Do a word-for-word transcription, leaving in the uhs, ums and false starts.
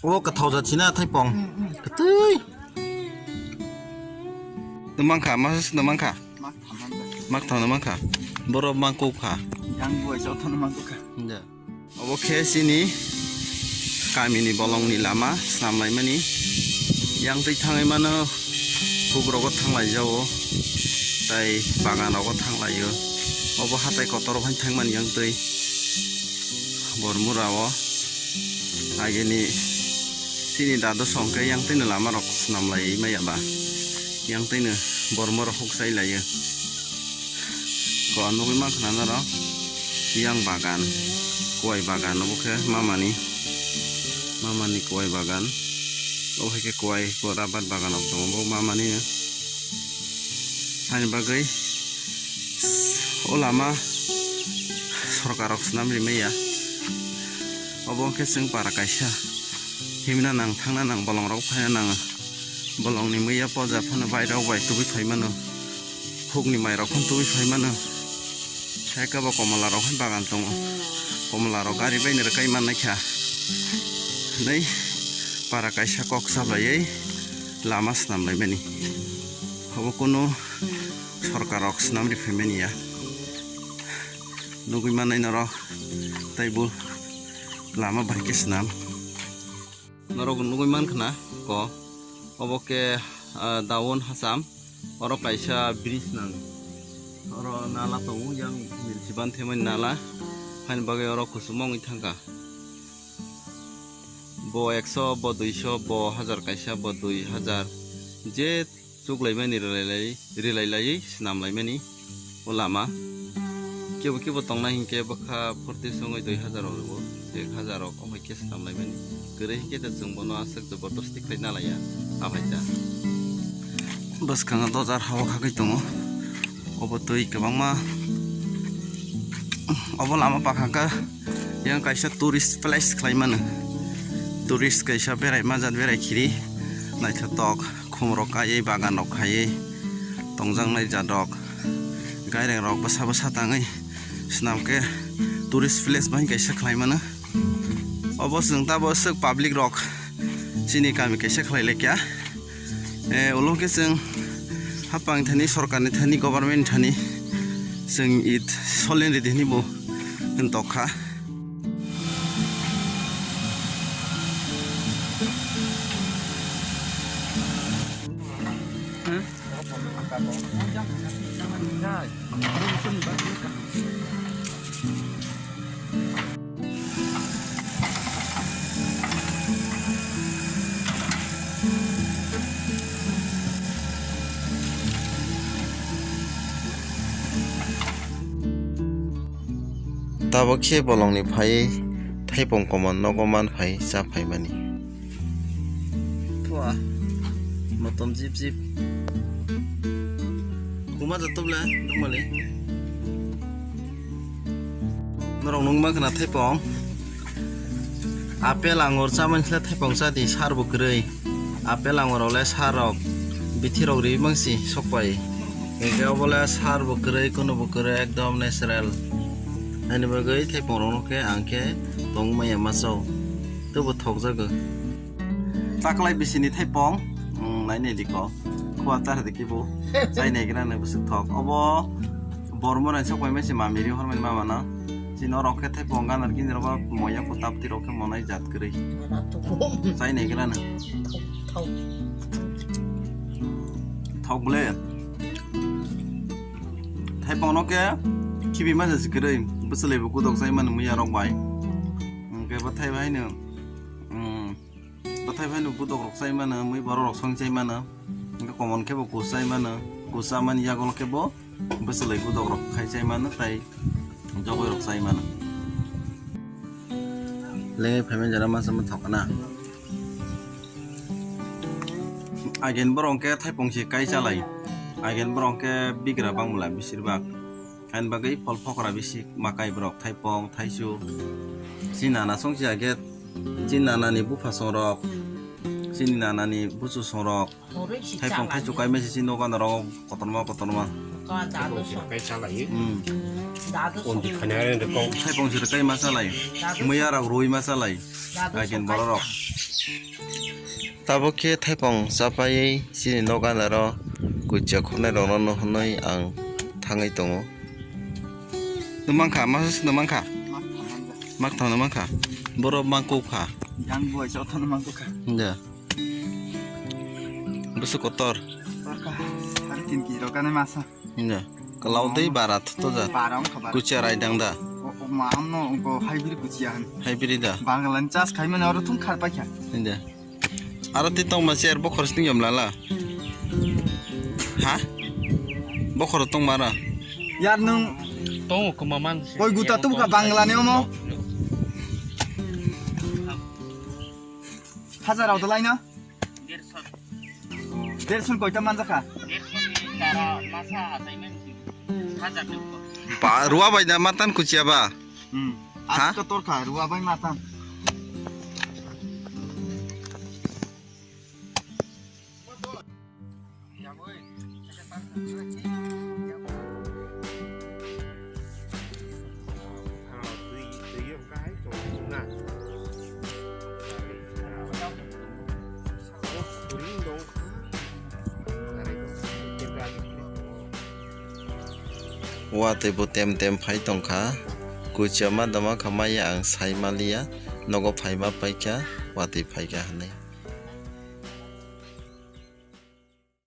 O kathau jat sina thaipong. Hmm, hmm. Katui. Nwmang kha, masa nwmang kha. Mak thamang kha. Mak thamang kha. Borok mang kuk kha. Yang buai chau thano mang kuk kha. Obo khe chini kamini bolongni lama snamlaimani. Yang twi thangwi mano, hugrogo thanglai jao, tai bagan rogo thanglaio. Obo hatai kotor o thangmani yang twi Bormura o. Agini chini dadu songkhe yang twi no lama rok snamlai maya ba. Yang twi no Bormura huk chai laio. Ko nugwi mankha na norok yang bagan, kuai bagan obo khe mamani, mamani kuai bagan, obo hai khe kuai, kuai rabar bagan rok tongo bo mamani. Haini bagwi o lama sorkar rok swnam rimaya. Obo khe chwng para kaisa himna nang, thangna nang, bolong rok phaina nang. Bolongni mwiya poja phano bairok bai tubui phai mano. Hukni mairok phano tubui phai mano. Hai khe bo komola rok hai bagan tongo. Komola rok gari bai ni rwkai mannai kha. Nei para kaisa kok sablaiwi lama swnam laimani. Obo kunu sorkar rok swnam ri phaimani ya. Nugui mannai norok tei bo lama bai khe swnam. Norok nugui mankha na ko, obo khe, ah, Daun Hasam, oro kaisa bridge nang, oro nala tongo, yang milsi ban themani nala, haini bagwi oro kuchuma wngwi thangkha. Bo ekso, bo duiso, bo hajar kaisa, bo dui hajar, je chuklaimani rilai lai, rilai laiwi swnam laimani o lama. Kebo kebo tongnai hinkhe bwkha phurti songwi dui hajar rok rwo, ek hajar rok omo khe swnam laimani. Kwrwi hinkhe ta chwng bono aswk jobordosti khlai na laiya, abaita. Bwskango dojar hawa khagwi tongo. Obo twi kwbangma, obo lama pakha khe yang kaisa tourist place khlai mano. Tourist kaisa berai ma jat berai khiri naithotok. Khum rok kaiwi, bagan rok khaiwi, tongjaknai jat rok, gaireng rok bwsa bwsa tangwi swnam khe tourist place bai kaisa khlai mano. Obo chwng tabo swk public rok chini kami kaisa khlai laikha. Eh, ulo khe chwng hapang thani, sorkar ni thani, government thani chwng it solen ridi hwnwi bo hwn tokha. Tabuk khe bolongni phaiwi thaipung komo nogo man phai cha phaimani. Thua, motom jip jip. Kuma jatop le, nungmali. Norok nungma khna thaipung. Apple angur chamani khle thaipung cha di, sar bo kwrwi. Apple angur le sar rok, bithi rok ri mangsi sokpai. Hingke obo le sar bo kwrwi, kunu bo kwrwi, ekdom natural. Haini bagwi thaipung rok no khe ang khe tongmaya masa o. Tei bo thokjago. Taklai bisini thaipung, mm, nainai dikho. Khua char dikhi bo. Chai nai gra nai bwswk thok. Obo Bormo rai sok pai mesi mami ri hormani mama no. Chini oro khe thaipung ganar gini rogo moya ko tapti rok khe monai jat kwrwi. Chai nai gra nai. Thok ble. Thaipung no khe khibi masa si kwrwi. Bwswlai bo kudok chai mani muya rok bai. Hingke bo thai bai no. Mm. Bwthai phano budok rok chai mano, mui borok rok song chai mano, hingke komon khe bo kus chai mano, kus chamani yago khe bo bwswlai budok rok khai chai mano, tai jogoi rok chai mano. Lengwi phaimani jora masa wngkha na. Agen borok khe thaipung se kai chalai, agen borok khe bigra bangmala besir bak. Haini bagwi phol phokra bisi makai borok, thaipong, thaichu. Chini nana song si age, chini nana ni bupha song rok, chini nana ni buchu song rok. Thaipong, thaichu kai mesi chini nogo norok kotorma kotorma. Kai chalai. Hmm. Kondi khani are de kong. Thaipong si kai ma chalai. Muya rok rui ma chalai. Agen borok rok. Tabuk khe thaipong chapaiwi chini nok gana ro kuchia khornai rokno nuhunwi ang thangwi tongo. Nwmangkha, masa se nwmangkha? Maktham nwmangkha. Borok mangkukha. Yang buai jotono mangkukha. Hinda. Bwswk kotor. Torkha, sari tin kilo kane masa. Hinda. Kalau dei bara thuto ja. Bara wngkha bara. Kuchia raidang da. O, o, ma amno ko hybrid kuchia han. Hybrid da. Banglan chas khai mane oro thum khar paikha. Hinda. Aro ti tongma cher bokhor sini yom lala. Ha? Bokhor tongma ra. Yar nung. Tongo kuma man. Koi guta tum ka Bangla ni omo. Hajar rau dalai na. Derson koita manjakha? Derson ni tara masa atai men si. Hajar ni upor. Ba, ruwa bai da matan kuchia ba? Hmm. Ha? Asko torkha, ruwa bai matan. Watwi bo tem tem phai tongkha, kuchia ma dama kha maya ang sai maliya, nogo phaima paikha, watwi phaikha hinwi.